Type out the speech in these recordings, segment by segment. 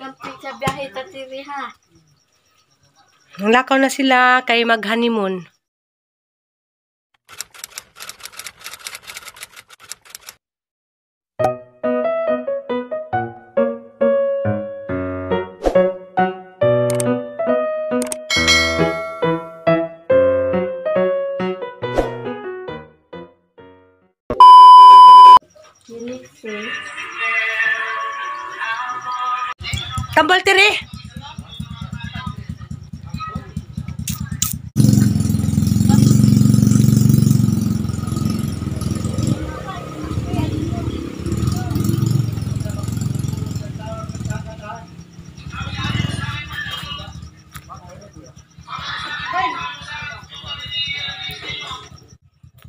Kampi sa biyahe tatiri ha. Lakaw na sila kay mag-honeymoon. Tambal tiri.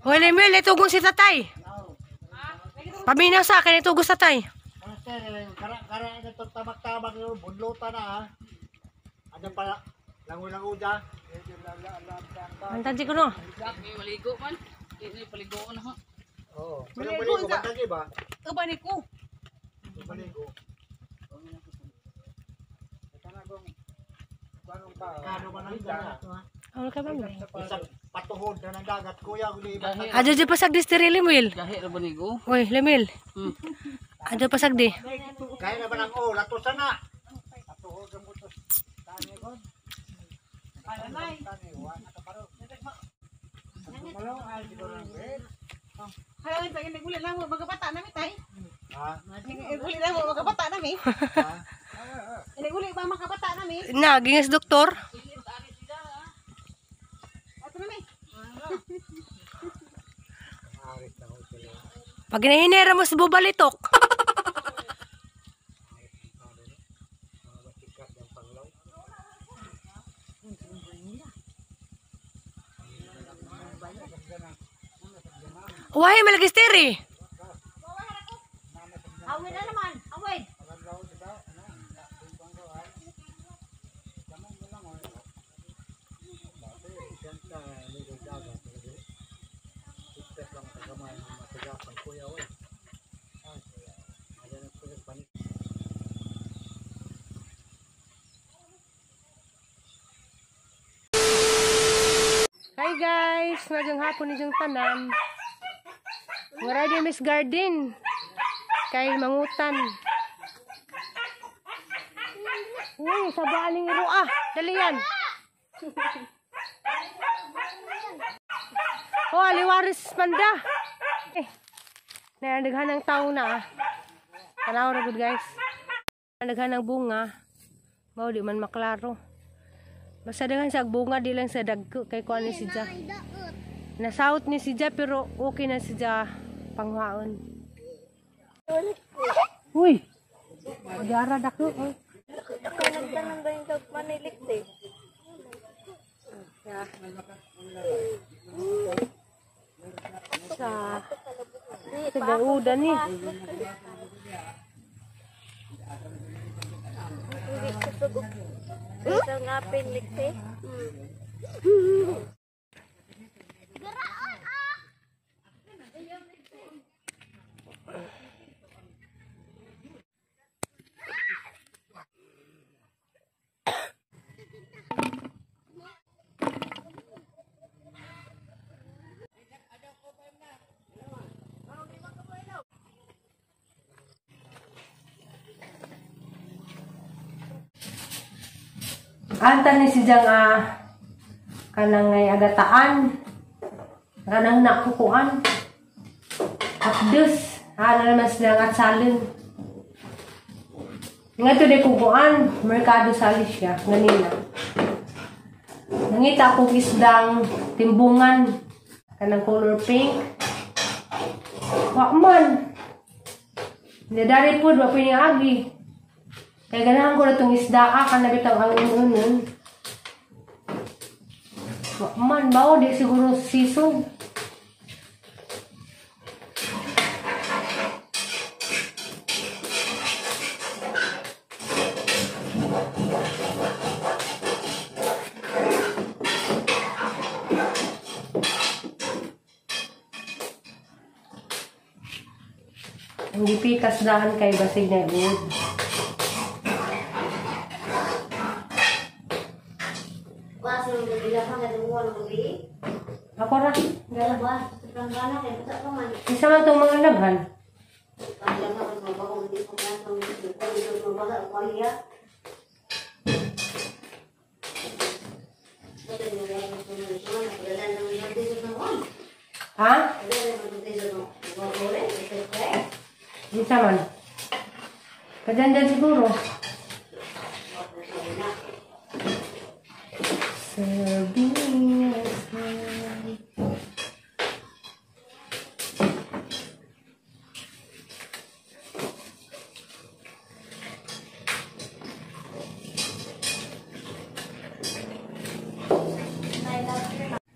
Hoy, Lemuel, itugong si tatay. Paminaw sa akin, itugong sa tatay. Kara ito tabak-tabak yung bunlota na ha. Ano pala, langoy-langoy dyan. Ang tansi ko no. May maligo man. Hindi paligo na ha. Oo. Maligo, batagi ba? Uban ko. Maligo. Kano ba nang dagat? Ano ka ba? Isang patuhod na ng dagat, kuya. Adyo di pasagdi si Lemuel. Gahi ra ba nigo? Uy, Lemuel. Adyo pasagdi. Kaya na ba ng oh, latusan na. Patuhod ang butos. Tani ko. Tani, wala ka paro. Hayo pag naguli lang mo magkabata nami tay. Ha? Naguli lang mo magkabata nami. Ha? Naguli ba makabata nami? Na, gingas doktor. Ato nami. Pag ginahinera mo sa bubalitok. Uwahe, malagisteri. Awin na naman. Awin. Hi guys, ngayong hapon ni yung tanan. Wala di Miss Garden. Kay mangutan. Uy, sabaan ning iro ah. Dali yan. Oh, aliwaris panda. Eh, nandaghan ng tao na ah. Tanaw na good guys. Nandaghan ng bunga. Mao di man maklaro. Basta daghan sa bunga di lang sa dagko kay kuan ni si Ja. Nasawot ni si Ja pero okay na si Ja panghaon. Uy. Agara dako. Oh. Nagtanong ba yung manilik eh? Sa dauda ni. Ito nga pinlikte. Anta ni si Jang ah, kanang ngay agataan. Kanang nakukuan. Akdus. Ano naman sila nga salin. Nga to di kukuan. Merkado sa Alicia. Ganina. Nangita akong isdang timbungan. Kanang color pink. Wa man. Nadari po, wa po yung agi. Kaya ganahan ko na itong isda, ah, kana bitaw ang ununon. Wa man, bao, di siguro season. Ang gipikas dahan kay basig na wood. Ako ra. Isa man tong mga labhan. Ha? Isa man. Kadyan siguro.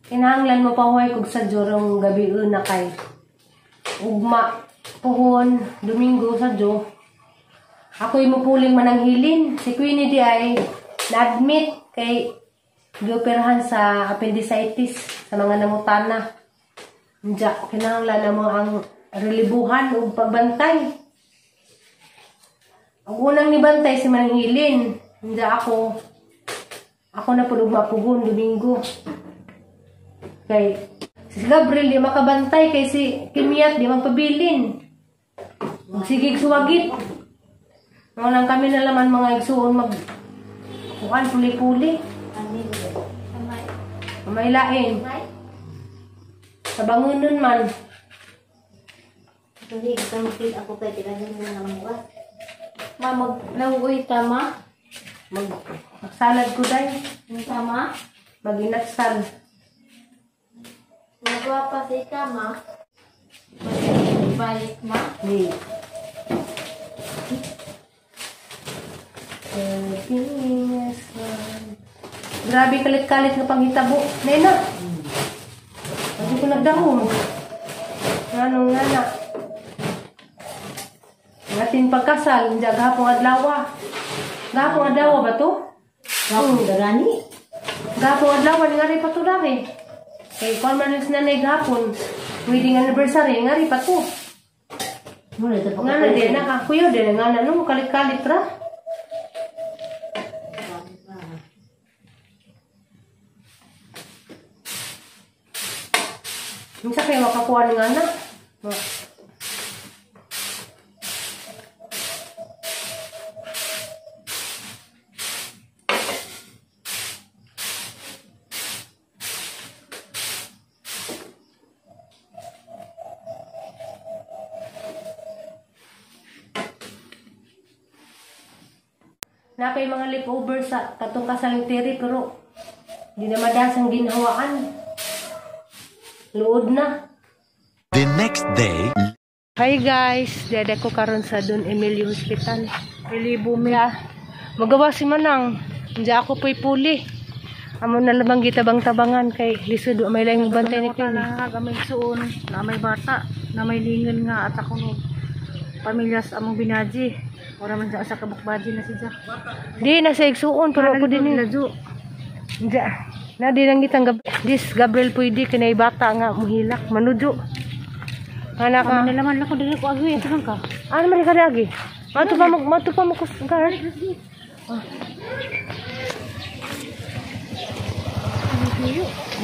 Kinahanglan mo pahuway kog sa jorong gabi una kay ugma puhon Domingo sa jo. Ako'y mupuling mananghilin. Si Queenie di ay na-admit kay gioperahan sa appendicitis sa mga namutana. Diya, kinahanglan na mo ang relibuhan ug pagbantay. Ang unang nibantay si Mananghilin. Diya ako na pud ugma pugon Domingo. Kay si Gabriel di makabantay kay si Kimiat di magpabilin. Sige suwagit. Mga lang kami na laman mga igsuon mag kuan puli-puli. Mamailain. Sa bangunon man. Ma, maglawuy tama? Magsalad ko day. Tama? Maginatsal. Nagwapa si kama. Balik ma. Di. Grabe kalit-kalit nga panghitabo. Nena. Hindi ko nagdahom. Ano nga na. Ngatin pagkasal, hindi gahapong adlaw. Gahapong adlaw ba to? Gahapong darani. Gahapong adlaw, nga rin pa to dari. Kay kung man yung nanay gahapon, wedding anniversary, nga rin pa to. Nga na din, nakakuyo din, nga na nung kalit-kalit ra. Minsan kayo makakuha ng anak. Napay mga leftover sa katong kasaling teri pero di na madas ang ginhawaan. Luod na. The next day. Hi guys, dede ko karon sa Don Emilio Hospital. Relibo mi. Magawa si Manang. Hindi ako po'y puli. Amo na lamang gitabang-tabangan kay lisod may laing bantay ni Queen. Gamay suon, na may bata, na may lingon nga at ako no pamilya sa among binaji. Ora man sa kabukbaji na siya. Di na sa igsuon pero ako din ni. Diya. Na di nang gitang dis Gabriel pwede kinay bata nga muhilak manujo. Ana ka. Kami nalaman ako dili ko agi ito ka. Ano man ka agi? Mato pa mo kus guard.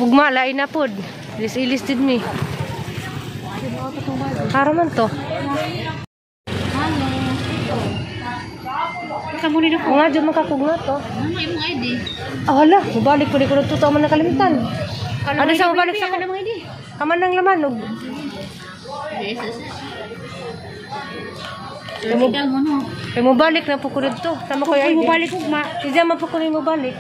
Ugma lain na pod. Ilis-ilis did mi. Para man to. Nga dyan makakugna to. Ano imong ID? Ah, hala, mabalik po di ko nagtuto man nakalimtan. Ano sa mabalik sa kanang ID? Kaman ng laman og. Kay mo balik na po ko dito. Tama ko yung ID. Mo balik ugma. Siya man po ko mo balik.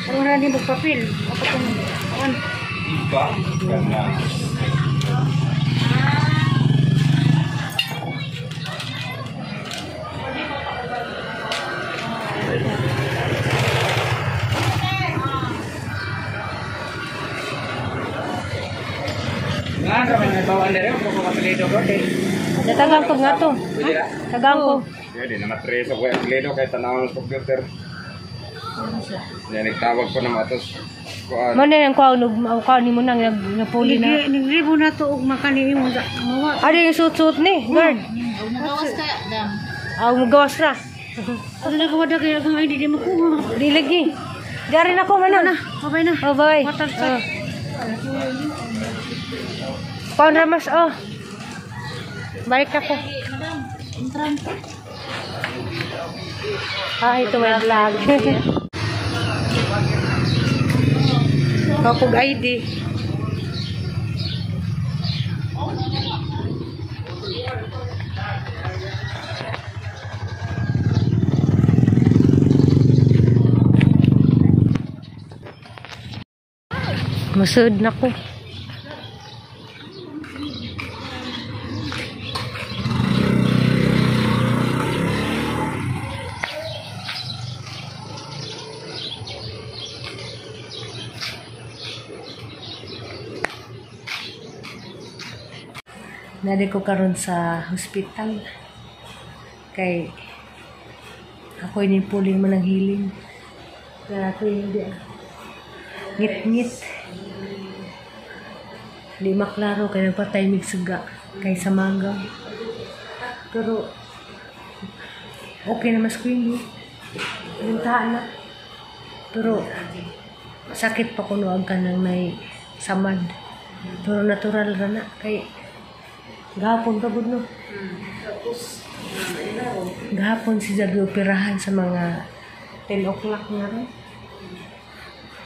Pero wala din magpapil. Ako tong an. Natagang ko nga to. Tagang ko. Di na matres ako ang Toledo kay tanawon sa computer. Yan nagtawag ko na matos kuan. Mo na ang kuha og kuha ni mo nang nagpuli na. Nigribo na to og makani imo mawa. Ano yung suit-suit ni, guard? Magawas ka, dam. Ah, magawas ra. Ano na kawada kaya kang ID di makuha. Di lagi. Dari na ko manon. Bye na. Oh, bye. Water Oh. Paon ramas oh. Balik na ko. Ah, ito may vlog. Kapag ID. Masud na ko. Nadi ko karon sa hospital. Kay ako ini puling man ang hiling. Kaya ako hindi ngit-ngit. Di maklaro kay nagpatay mig suga kay sa mangga. Pero okay na mas queen. Buntahan na. Pero sakit pa kuno ang kanang may samad. Pero natural ra na kay gahapon pa gud no. Gahapon si Jabi operahan sa mga 10 o'clock nga ron.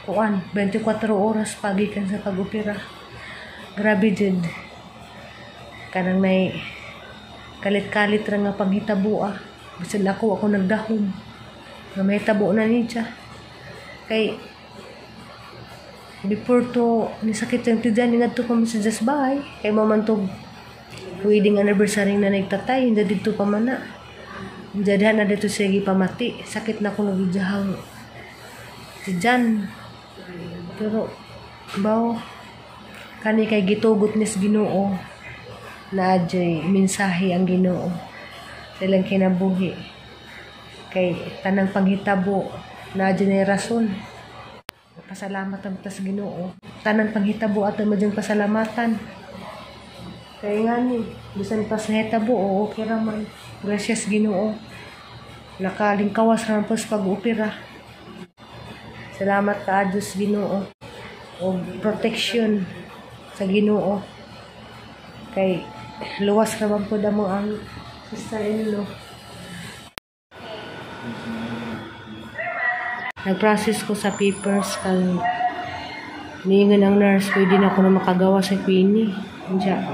Kuan, 24 oras pagikan sa pag-opera. Grabe jud. Kanang may kalit-kalit ra nga panghitabo ah. Bisan ako nagdahom. Nga mahitabo na ni siya. Kay before to ni sakit yung tiyan ngadto pa man sa Jasbay. Kay mamantog wedding anniversary na nagtatay, hindi dito pa man na. Hindi na dito siya gipamati. Sakit na ko nagijahang si Jan. Pero, baw, kani kay gitugot nis Ginoo na adyo'y mensahe ang Ginoo sa ilang kinabuhi. Kay tanang panghitabo na adyo'y na rason. Pasalamat ang tas Ginoo. Tanang panghitabo ato mo diyang pasalamatan. Kaya nga ni, bisan pa sa hitabo, oo, okay ra man. Gracias Ginoo. Nakalingkawas ra man po sa pag-opera. Salamat ka Diyos Ginoo. O protection sa Ginoo. Kay luwas ra man pud amo ang sister-in-law. Nag-process ko sa papers kang niingon ang nurse, pwede na ako na makagawa sa Queenie. Diya.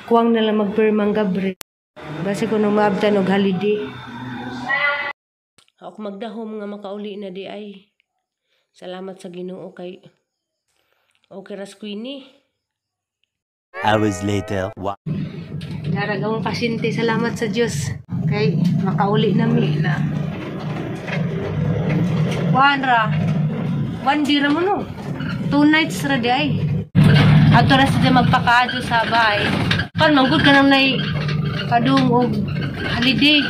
Kuwang na lang magpirmang gabre. Basi ko nung maabtan og holiday. Ako magdahom nga makauli na di ay. Salamat sa Ginoo kay okay ras Queenie. Hours later. Darag akong pasyente, salamat sa Dios kay makauli na mi. Kuan ra. 1 day ra mo no. 2 nights ra di ay. Adto ra siya magpakaadyo sa bahay. Kan manggod ka nang nay padung og holiday.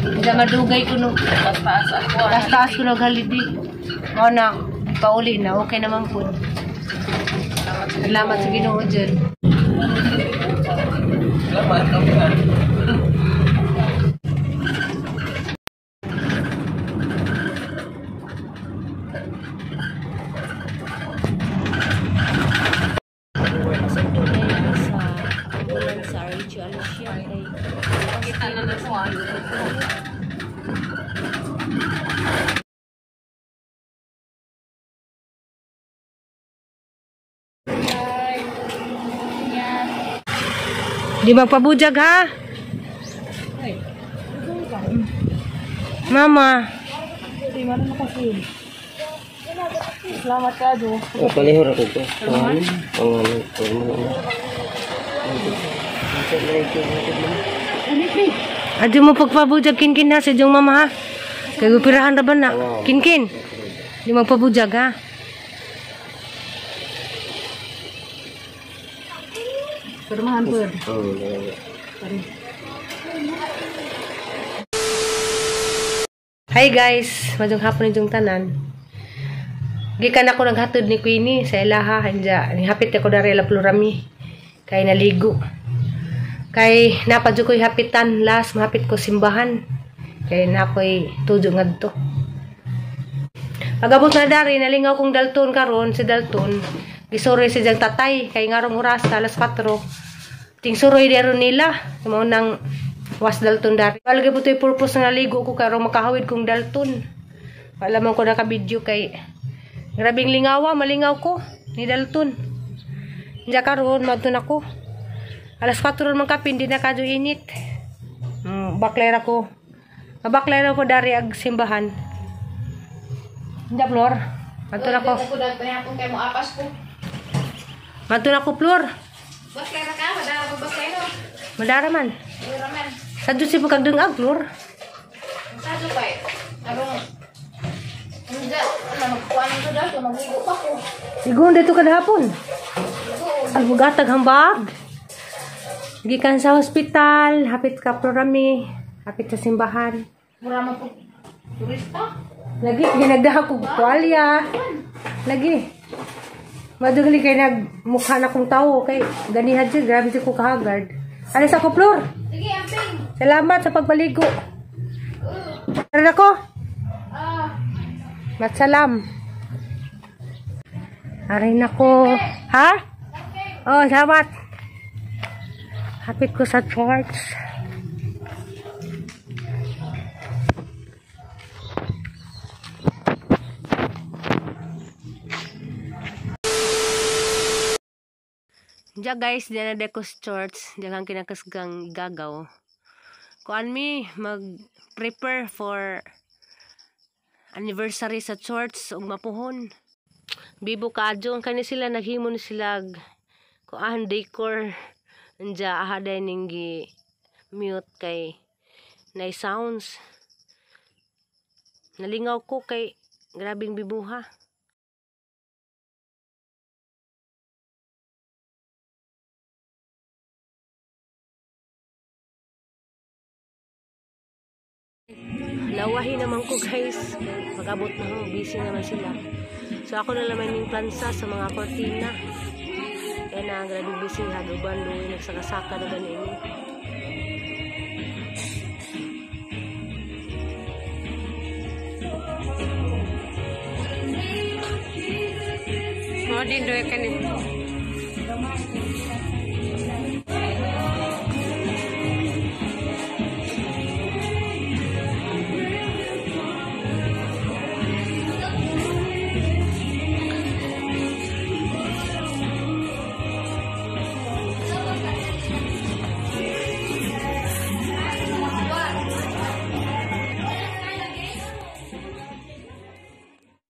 Hindi madugay ko no. Taas ako. Taas-taas ko nog holiday. Mao na pauli na okay naman pud. Salamat sa Ginoo dyan. Salamat. Sa RHU Alicia kay Kita na na ko ah. Di magpabujag ha? Mama. Salamat ka, Jo. Palihor ako ko. Adi mo pagpabujag kinkin ha sa iyong mama ha. Kay gupirahan ra ba na? Kinkin. Di magpabujag ha. Pirmahan po yun. Hi guys, maayong hapon inyong tanan. Gikan ako naghatod ni Queenie sa ilaha anja. Nihapit ako dari la Plurami kay naligo. Kay napadyo ko'y hapitan last mahapit ko simbahan. Kay na ako'y tudyo ngadto. Pagabot na dari, nalingaw kong Dalton karon si Dalton. Gisuroy si Jang tatay kay ngarong oras alas 4. Ting suroy dero nila. Mao nang was Dalton dari. Palagi po to'y purpose na naligo ko karon makahawid kong Dalton. Wala man ko naka-video kay grabing lingawa, malingaw ko ni Dalton. Diya karon madto na ko. Alas 4 man kapin, di na kadyo init. Baklera ko. Mabaklera ko dari ag simbahan. Diya, Flor. Madto na ko. Madto na ko, Flor. Baklera ka? Madara ko baklero. Madara man. Madara man. Sadyo si pagkagdungag, Flor. Sadyo kay. Arong. Hindi, ano, magkuhan ko dahil, magligo pa ko. Igon dito kadahapon. Albugatag hambag. Gikan sa hospital, hapit ka Florami, hapit sa simbahan. Mura man po. Turista? Lagi, ginagdaha ko tuwalya. Lagi. Madugli kay nagmukha na kong tao. Kay ganihad siya, grabe siya ko kahagard. Alis ako, Flor. Sige, amping. Salamat sa pagpaligo. Tara ko. Matsalam. Aray nako. Ha? Oh, salamat. Hapit ko sa church. Diya guys, diya na deko sa church. Diya kang kinakasgang gagaw. Kuan mi, mag-prepare for anniversary sa church ug mapuhon. Bibo kaadyo kani sila naghimo ni sila kuan decor. Anja aha day ning gi mute kay nay sounds. Nalingaw ko kay grabing bibuha. Lawahin naman ko guys. Pag-abot na ho, busy naman sila. So ako na naman yung plansa sa mga kortina. Kaya na, grabe busy. Haguban, luwi, nagsakasaka na ganun ini. Mo din doy kani.